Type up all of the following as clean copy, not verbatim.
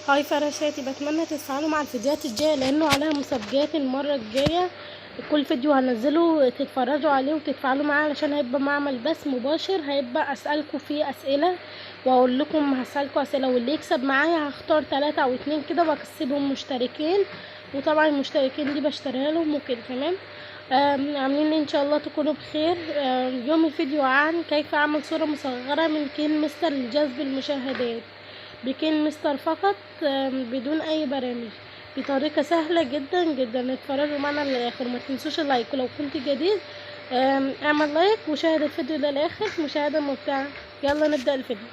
Hi فراشاتي، بتمنى تتفاعلوا مع الفيديوهات الجاية لانه عليها مسابقات المرة الجاية. كل فيديو هنزله تتفرجوا عليه وتتفاعلوا معاه، علشان هيبقى معمل بث مباشر، هيبقى اسالكم فيه اسئلة واقول لكم هسالكم اسئلة، واللي يكسب معايا هختار 3 او 2 كده واكسبهم مشتركين، وطبعا المشتركين دي بشتريها لهم وكده. تمام. عاملين ان شاء الله تكونوا بخير. يوم الفيديو عن كيف اعمل صوره مصغرة من KineMaster لجذب المشاهدات ب KineMaster فقط، بدون اي برامج، بطريقة سهلة جدا جدا. اتفرجوا معنا للاخر، وما تنسوش ال like، ولو كنت جديد اعمل like وشاهد الفيديو للاخر، مشاهده ممتعة. يلا نبدا الفيديو.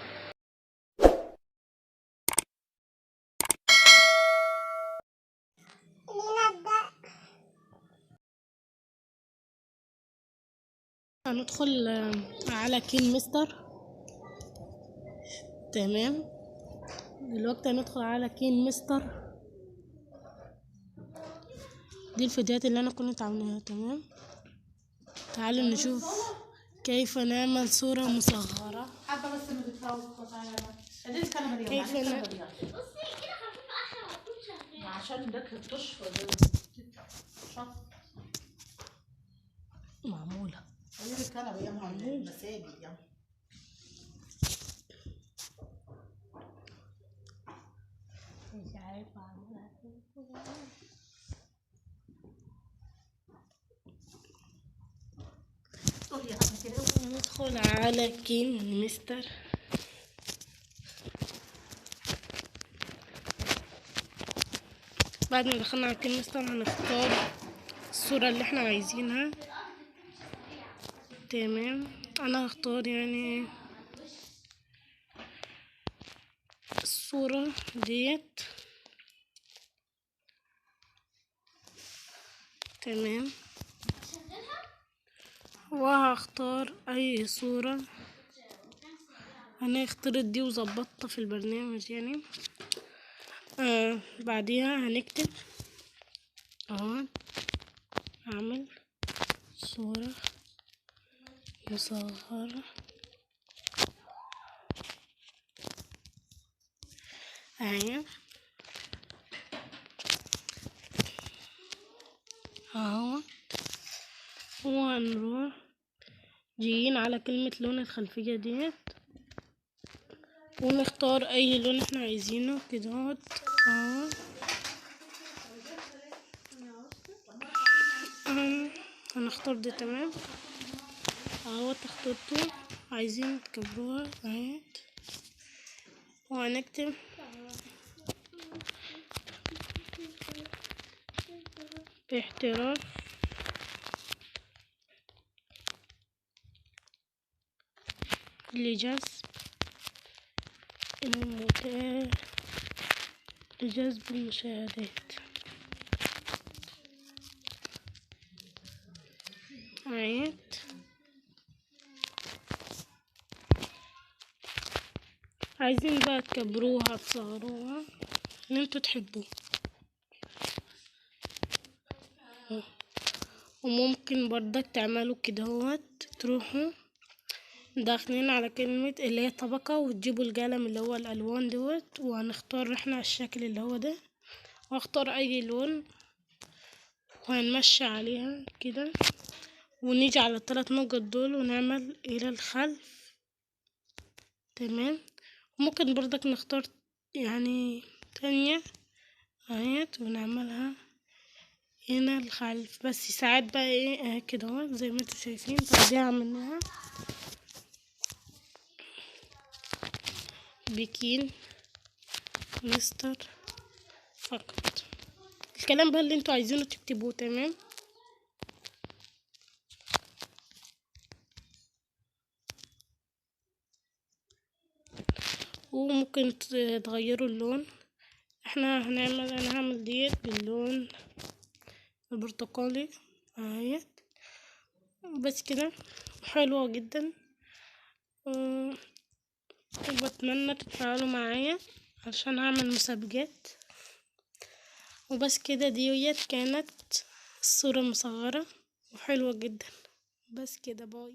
هندخل على KineMaster. تمام، دلوقتي هندخل على KineMaster. دي الفيديوهات اللي انا كنت عاملاها. تمام، تعالوا نشوف كيف نعمل صورة مصغرة. حابة بس انه تتفاوت. كيف عشان ده الطش معمولة. الكنبة يا معلم يا مش عارفة اعملها. ندخل على KineMaster. بعد ما دخلنا على KineMaster هنختار الصورة اللي احنا عايزينها. تمام، انا هختار يعني الصورة ديت. تمام، وهختار اي صورة. انا اخترت دي وظبطتها في البرنامج يعني. بعديها هنكتب اهو، اعمل صورة مصغرة اهي اهو. وهنروح جايين على كلمة لون الخلفية ديت، ونختار اي لون احنا عايزينه كده اهو. هنختار ده. تمام اهو اخترته. عايزين تكبروها اهي، وهنكتب باحتراف لجذب المشاهدات. عيد عايزين بقى تكبروها تصغروها اللي انتوا تحبوه. وممكن برضك تعملوا كده اهوت، تروحوا داخلين على كلمة اللي هي طبقة، وتجيبوا القلم اللي هو الألوان دوت، وهنختار احنا الشكل اللي هو ده، واختار اي لون وهنمشي عليها كده، ونيجي على الثلاث نقط دول ونعمل الى الخلف. تمام، ممكن برضك نختار يعني تانية اهيت ونعملها هنا الخلف، بس ساعات بقى ايه كده اهو زي ما انتوا شايفين. طب دي عملناها بكين مستر فقط. الكلام بقى اللي انتوا عايزينه تكتبوه. تمام، وممكن تغيروا اللون. احنا هنعمل، انا هعمل ديت باللون البرتقالي اهيت بس كده. حلوة جدا، وبتمنى تتفاعلوا معايا عشان هعمل مسابقات. وبس كده، ديت كانت الصورة المصغرة وحلوة جدا. بس كده، باي.